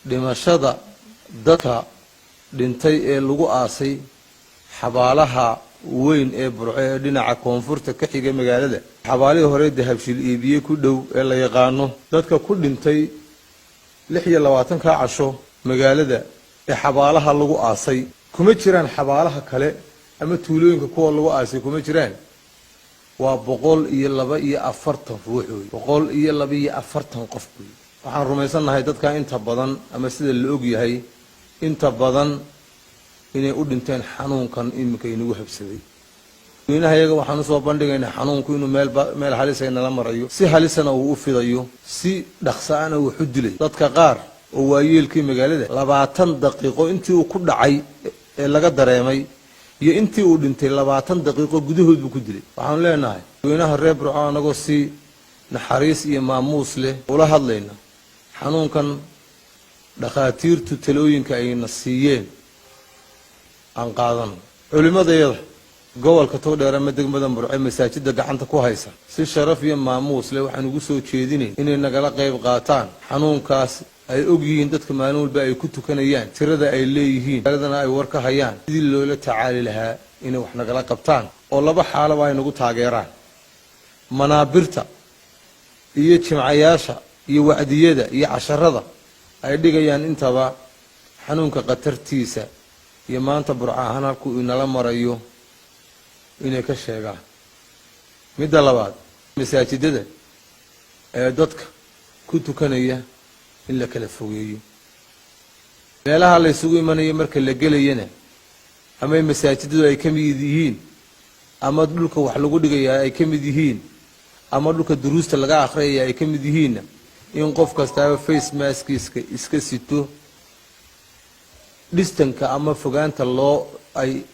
Dhimashada dadka dhintay ee lagu aasay xabaalaha weyn ee Burco ee dhinaca koonfurta ka xiga magaalada, xabaalihii hore Dahabshiil iibiye ku dhow ee la yaqaano, dadka ku dhintay 26-ka casho magaalada ee xabaalaha lagu aasay, kuma jiraan xabaalaha kale ama tuulooyinka kuwa lagu aasay kuma jiraan, waa 142 ruux wey, 142 qof wey. Waxaan rumaysannahay dadka inta badan, ama sida la og yahay, inta badan inay u dhinteen xanuunkan iminka inagu habsaday. Dadweynaha iyaga waxaan usoo bandhigaynaa xanuunku inuu meelba meel halisa inala marayo, si halisana uu u fidayo, si dhaqsaana wax u dilayo. Dadka qaar oo waayeelkii magaalada, 20 daqiiqo intii uu ku dhacay ee laga dareemay iyo intii uu dhintay, 20 daqiiqo gudahood buu ku dilay. Waxaanu leenahay dadweynaha reer Burco, anagoo si naxariis iyo maamuus leh ula hadlayna, xanuunkan dhakhaatiirtu talooyinka ayna siiyeen aan qaadano. Culimadayada gobolka Togdheer ama degmada Burco masaajida gacanta ku haysa, si sharaf iyo maamuus leh waxaan ugu soo jeedinayn inay nagala qayb qaataan xanuunkaas ay og yihiin dadka maalin walba ay ku tukanayaan, tirada ay leeyihiin, magaaladana ay war ka hayaan, sidii loola tacaali lahaa inay wax nagala qabtaan oo laba xaalaba ay nagu taageeraan: manaabirta iyo jimcayaasha iyo wacdiyada iyo casharada ay dhigayaan intaba, xanuunka khatartiisa iyo maanta Burco ahaan halkuu inala marayo inay ka sheegaan. Midda labaad, masaajidada ee dadka ku tukanaya in la kala fogeeyo, meelaha la isugu imanayo marka la gelayana, ama masaajidadu ay ka mid yihiin, ama dhulka wax lagu dhigayaa ay ka mid yihiin, ama dhulka duruusta laga akhriyaya ay ka mid yihiinna, in qof kastaaba face mask-iiska iska sito, distance-ka ama fogaanta loo ay